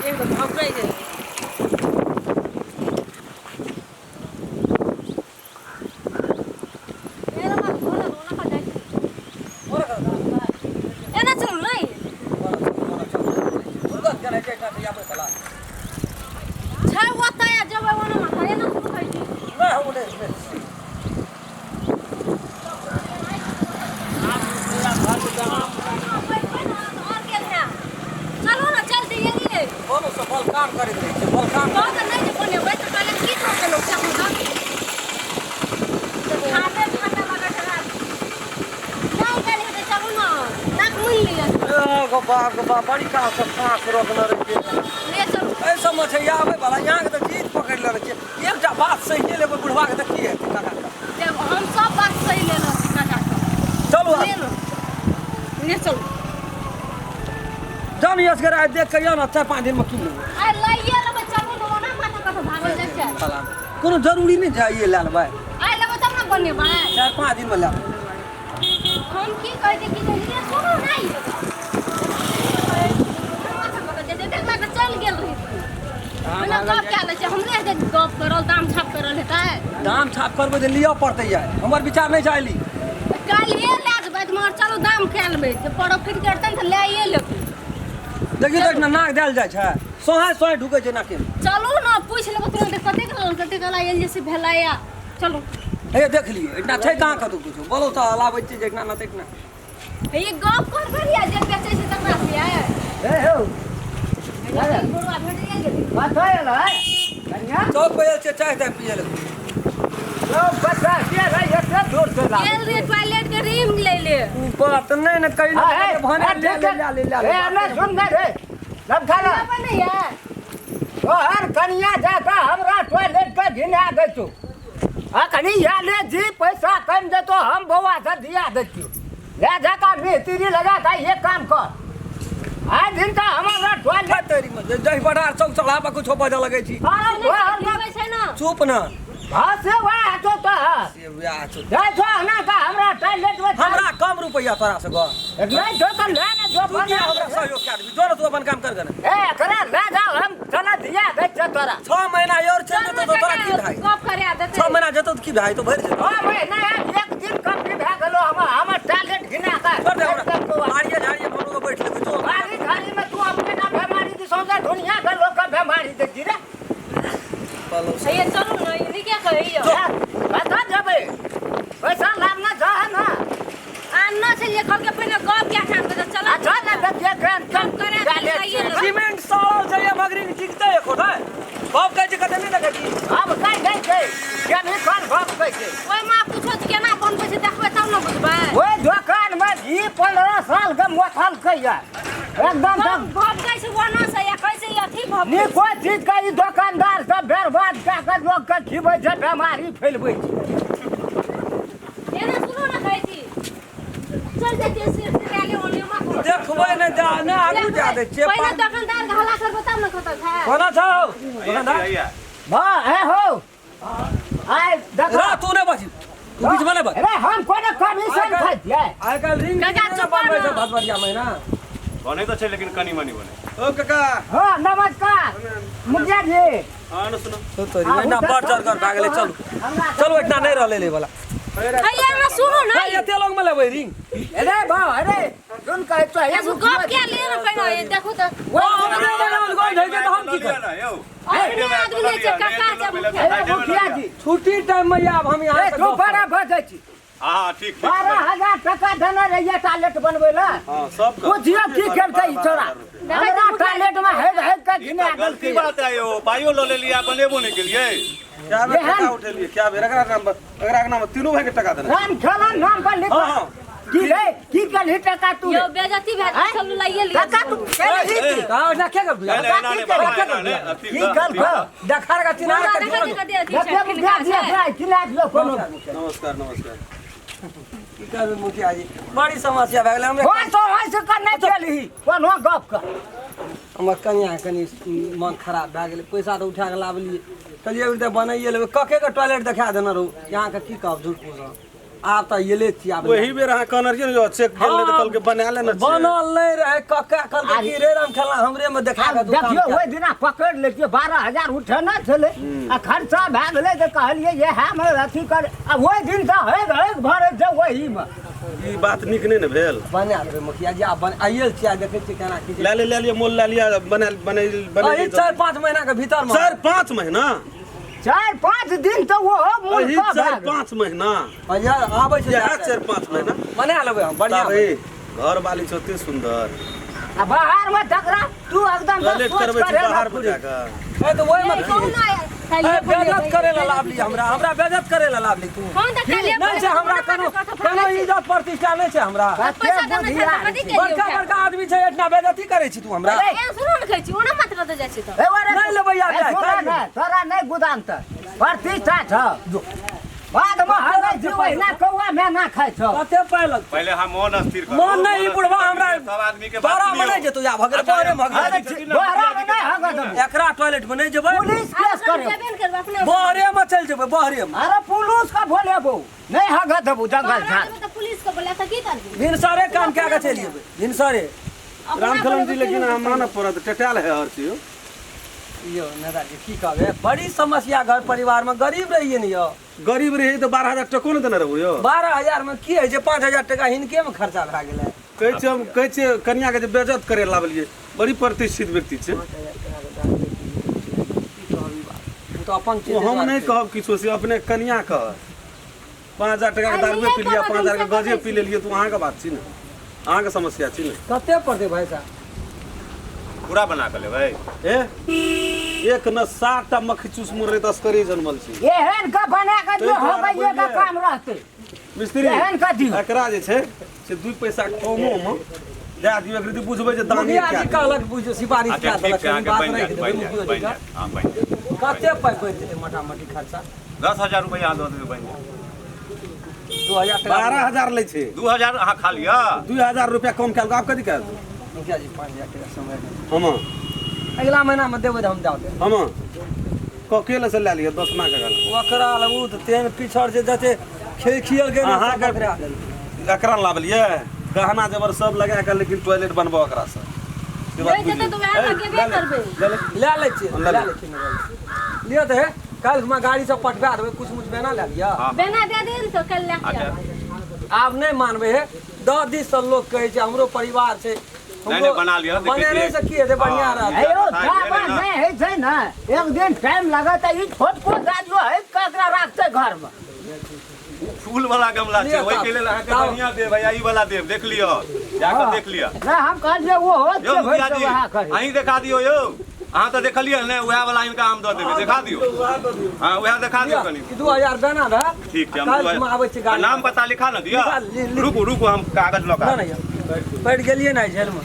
एकदम घबराइ जाइ एना चलू नहि। छै ओतऽ जेबै ओना माथा एना शुरू होइ छै। चलू ने चलते एलियै। बलकाम करैत रहै छै बलकाम। कहू तऽ नहि जे बनेबै तऽ पहिले की कहतै लोक चाहू तऽ खाते खाते लगत रात नहि गेल हेतै। चलू ने नाक मुनि लिअ। गो बाप गो बाप, बड़ी काल से फाँस रोकने रहै छै। ले चलू। एहि सबमे छै आबै वाला, यहाँके तऽ जीत पकड़ि लेने छियै। एकटा बात सहिए लेबै बुढ़वा के तऽ की हेतै काका के? जब हम सब बात सही लेलहुँ काका के। चलू आब। ले ने ले चलू। जान यसगर आइ देख कऽ यऽ ने, 4-5 दिनमे कीन लेबै। आइ लइए लेबै, चलू ने। ओना माथा कतऽ भागल जाइ छै? कोनो जरूरी नहि छै आइए लए लेबै। आइ लेबै तब ने बनेबै। 4-5 दिनमे लए लेबै। हम की कहै छी कि जे सुनू नहि चलि गेल रही पहिने गप कए लै छै हमरे जे गप करल दाम छाप करल हेतै। दाम छाप करबै तऽ लिअ पड़तै यार, हमर विचार नहि छै आइली। काल्हिए लए जेबै तऽ मगर चलू दाम कए लेबै तऽ प्रॉफिट करतै ने तऽ लैए लेबै। देखियौ तऽ एहिठिना नाक देल जाइ छै, सोहाय सोहाय ढुकै छै नाके। चलू ने पूछि लेबै तुरन्त कतेक कतेक आयल जे से भेलै या चलू। हे देख लियौ, एहिठिना छै कहाँ कतौ किछो। बोलो तऽ लाबै छियै जे एहिठिना ने तहिठिना। हे ई गप करबै या जे बेचै छै तकरा से। हे हौ। बुढ़वा भेट गेल। कतऽ एलै कनिया? चौक पर आयल छियै चाय ताय पियै लए। यौ बच्चा के रे, एते जोर से लागल? गेल रे टॉयलेट के रिंग ले ले। ऊ बात नहि ने कहि। हाँ, हे, भने हे, ले ठीक ले है। ले ले ले। हे, ने सुन ने रे सब खा ले। लेबै नहि ये। तोहर कनिया जाता हमरा टॉयलेट के घिना दै छौ। अखनी या ले जी पैसा कम देतो, हम बौआ से दिया दै छियौ। ले जाका मिस्त्री लगा का ये काम कर। आइ दिन तऽ हमरा टॉयलेट तेरी में जहि बडार चौक चढ़ा पर कुछो बजऽ लगै छी। अरे तोहर ना पीबै छै ने। चुप न। हाँ से वएह छौ तोहर। से वएह छौ। जाइ छौ हना का हमरा टॉयलेट में। हमरा कम रुपैआ तोरा से गो नहीं छौ तऽ ले ने जो। तू किया हमरा सहयोग कए देबही? जो ने तू अपन काम कर गने। ए एकरा ले जाओ, हम चला दिया दै छियौ तोरा। 6 महीना और चलि जेतौ तऽ तोरा की भाई? गप करे देतै। 6 महीना जेतौ तऽ की भाई? तो भरि जेतौ। 6 महीना एक दिन कम्प्लीट भए गेलो, हमर हमर टॉयलेट घिना के। छोड़ दे हमरा, बाड़िए झाड़िए कोनो के बैठ लेबै जो। बाड़ी झाड़ी में तू अपने ना बेमारी दी, सौंसे दुनिया के लोग के बेमारी दे दी रे। पलो। हे चलू ने, ई नीके कहैया। कतऽ जेबै? पैसा लाबना जा है ना। आनना छै जे कहलकै पहिने गप कए ठाम के चल। अच्छा ने देखिए केहन गप करे टॉयलेट लइए छै। लेबै। सीमेंट सड़ल छै ये मगरी टिकतै एको ठाम? बाप कहै छै कते नहि देखै छी। आब कहि दै छै केमिकल बाप कहै छै। ओहिमे आब कुछो केना बनबै छै देखबै तब ने बुझबै। ओहि दोकान में घी 15 साल के मोथल कैया एकदम गप सब। भपकै छै ओना से या कैसे अथी भपकै छै। निको चीज के ई दोकानदार सब बर्बाद कए के लोक के खिबै छै, बेमारी फैलबै छै। एना सुनू ने कहै छी चल जाइ छियै सिर से लए ले ओने मा। देखबै ने जा ने आगू जा दै छियै। पहिने दोकानदार के हल्ला करबै तब ने खतम है। कोना छौ दोकानदार? वाह हे हो आइ देखो। रा तू नहि बजी, तू बीच में नहि बज। अरे हम कोनो कमीशन खाइ छियै? आइ काल्हि रिंग काका, नहि चुप बनबै छै ना। भदबरिया महीना। बनै तऽ छै लेकिन कनि मनि बनै। ओ काका। हाँ नमस्कार मुखिया जी। हँ ने सुनू। तो तोरी एना बड़ जरगर भए गेलै। चलू चलू, एतना नहि रहलै लै वाला। हैया ना सुनू ने। हे, एते लोग में लेबै रिंग? अरे बा अरे सुन कहै तो हे। एगो गप के ले ने पहिने ये देखू तऽ। ओ हमरे बनाओल गोल ढै तऽ हम की करब? यौ। अपने आदमी नहि छै काका छै मुखिया। अरे मुखिया जी। छुट्टी टाइम में आब हम यहाँ ए से तू गप बड़ा बजै छी। हँ ठीक ठीक। 12,000 टका देने रहिए टॉयलेट बनबै लए। हँ सबके। बुझियौ की केलकै ई छोरा, हमरा टॉयलेट में हेग हेग के ई घिना तऽ गलती देलकै। बात है यौ, पाइयो लऽ लेलियै आ बनेबो नहि केलियै। क्या बेर एहन- टका उठेलियै? क्या बेर एकरा नाम पर, एकरा के नाम पर तीनू भाई के टका देने। राम खेलन नाम पर लिख। हाँ। की रे, की केलही टका तू रे? यौ बेजती भए आँय? चलू लइए लिअ। टका तू केलही की? कहाँ ओहिना के कर नहि, नहि, एना नहि बाबा, एना नहि, अथी की दऽ, केलको? देखार का चिन्हार बोला के देखा जोड़। देखा दे अथी छै देखिए मुखिया जी, किनका छै। एकरा खिला दियौ कोनो। नमस्कार नमस्कार। की करबै मुखिया जी, बड़ी समस्या भए गेलै हमरे। कोन तो होइस के नहि केलही कोनो गप के? हमर कनिया कनि मन खराब भए गेलै। पैसा तऽ उठा कऽ लाबलियै, कहलियै अभी तऽ बनाइए लेबै। कके के टॉयलेट देखा देने रहू। अहाँके की कहब झूठ फूस। आब तऽ एले छी आब। ओही बेर अहाँ कहने रहियै ने जो चेक गेल रहै तऽ कहलकै बना लेने छियै। बनल नहि रहै कक्का, कहलकै की रे राम खेलना हमरे में देखा आब के तू काम देखियौ कए। ओहि दिना पकड़ि लेतियै, 12,000 उठेने छलै आ खर्चा भए गेलै तऽ कहलियै इएह मे अथी कर। आ ओहि दिन तऽ हेग हेग भरै छै ओहीमे। ई बात नीक नहि ने भेल। बना लेबै मुखिया जी, आब बन आइए छियै, आइ देखै छियै केना की छै। लए ले, लए लिअ, मोल लए लिअ, बना बना बना। एहि 4-5 महीना के भीतर मे। 4-5 महीना? 4-5 दिन तऽ ओहो एही मूर्ख भए चारि गेल। पाँच महीना यार आबै छै इएह 4-5 महीना बना लेबै हम बढ़िआँ। तब ए, घर वाली छौ ओते सुन्दर आ बाहर मे तकरा तू एकदम से टॉयलेट सोच करबै छी करे ना बाहर मे पूरी। जाकऽ। ए तऽ ओहिमे की कौन ए, बेइज्जत करे ला लाभली हमरा, हमरा बेइज्जत करे ला लाभली तू। कौन तऽ काल्हि नहि छै हमरा कोनो कोनो इज्जत प्रतिष्ठा नहि छै हमरा। कते पैसा देने छै बुधियार तऽ कथी छै। के बड़का बड़का आदमी छै, एतना बेइज्जती करै छी तू हमरा। अरे, ए सुनो ने, खाइ छी ओना मात्र दऽ जाइ छी तऽ ए ओरे नहि लेबै आब ए, जाय, सुनऽ काल्हि ने, तोरा नहि गोदाम तऽ प्रतिष्ठा छौ, बाद मे हरै छी ओहिना कौआ मैना खाइ छौ। कते पाइ लगतै? पहिले हम मोन स्थिर करू। मन नहि, ई बुढ़वा हमरा सब आदमी के बात तोरा मे सुनियौ। नहि जेतौ, या भगरे अच्छा, बहरे मे अरे भगरे। बहरा मे नहि हगऽ देबौ। एकरा टॉयलेट मे नहि जेबै। पुलिस केस करे। जेबे ने करबै अपने। बहरे मे चलि जेबै, बहरे मे। अरे पुलिस के बोलेबौ, नहि हगऽ देबौ जंगल बाहर झाड़। जेबै तऽ पुलिस के बोला तऽ की करबै? भिनसरे काम कए कऽ चलि जेबै भिनसरे। रामखलन जी, लेकिन अहाँ मानऽ पड़त, टेटायल है हर चीज। यौ नेताजी, की कहबै, बड़ी समस्या घर परिवार मे, गरीब रहियै ने यौ। गरीब रही तऽ 12,000 टको नहि देने रहू यौ। 12,000 मे की होइ छै? 5,000 टका हिनके मे खर्चा भए गेलै। कहै छियै हम, कहै छियै कनियाके जे बेइज्जत करे लाबलियै, बड़ी प्रतिष्ठित व्यक्ति छै। 5,000 टका के दारू की कहब, ई बात ओ तऽ अपन ओ हम नहि कहब किछो, से अपने कनिया कहत। 5,000 टका के दारुए पी लिअ, 5,000 के गजे पी लेलियै तऽ अहाँके बात छी ने, अहाँके समस्या छी ने। कते पड़तै भाइ साहब? पूरा बना कऽ लेबै। ए एक न 7टा मक्खी चूस मुर्रे तस्करी जनमल छी। एहन के बना के दियौ, ताहि दुआरे हगैये के बोललियै। काम रहतै। मिस्त्री, एहन के दियौ। एकरा जे छै से 2 पैसा कमो मे दए दियौ, एक रीति बुझबै जे दानी मुखिया जी कए। कहलक बुझ सिफारिश अच्छा कए ठीक देलक, छै, अहाँके बात बनि राखि जायत, देबै बनि जायत, मुखियो बनि जी के। जायत, हँ बनि जायत। कते पाइ बनि जेतै मोटा मोटी खर्चा? 10,000 रुपैआ दऽ देबै, बनि जायत। 2,000 टका। 12,000 लै छै। 2,000 अहाँ खा लिअ। 2,000 रुपया कम कए आब कथी कए? मुखिया जी, 5,000 टका समय दियौ। हम अगिला महीना मे देबै तऽ हम दऽ देब। हम ककेले से लए लिअ दसमा के गला। ओकरा लग ओ तऽ तेहन पिछड़ छै, जते खे खियल गेल अहाँके- ओकरा देलकै। एकरा लाबलियै गहना जेवर सब लगा के, लेकिन टॉयलेट बनबो ओकरा से, से बात नहि जेतै तऽ बुझियौ। वएह लगेबे करबै। लए ले। लए लै छियै, लए लए ले। लै छियै मोबाइल। लिअ तऽ हे, काल्हि हमरा गाड़ी सब पठबा देबै, कुछ मुछ बेना लए लिअ। हँ। बेना दए दे ने तऽ काल्हि लए के अच्छा। आयब। आब नहि मानबै हे, 10 दिस से लोक कहै छै, हमरो परिवार छै। नहि, नहि, बना लिअ, देखै बनेने छियै। से की हेतै? बढ़िआँ हँ। रहतै। हे यौ, साइड जाबा भेलै ने। नहि होइ छै ने, एक दिन टाइम लगत, ई छोटको दादियो है ककरा राखतै घरमे? फूल वाला गमला छै, लिअ ओहिके लेल अहाँके तब। बढ़िआँ देब, भैया ई वाला देब, देख लिअ, जाकऽ देख लिअ। नहि, हम कहलियै ओहो यौ छै मुखिया भरि जी, वएह करी। अहीं देखा दियौ यौ, अहाँ तऽ देखलियै ने, उएह वाला हिनका हम दऽ देबै, देखा दियौ। हँ उएह देखा दियौ लिअ, कनि। ई 2,000 बेना भेल। ठीक छै, हम काल्हि हम आबै छी गाड़ी। नाम पता लिखा ने दिअ। लिखा, रुकू रुकू, हम कागज लऽ कऽ नहि नहि, पड़ि गेलियै ने जेलमे।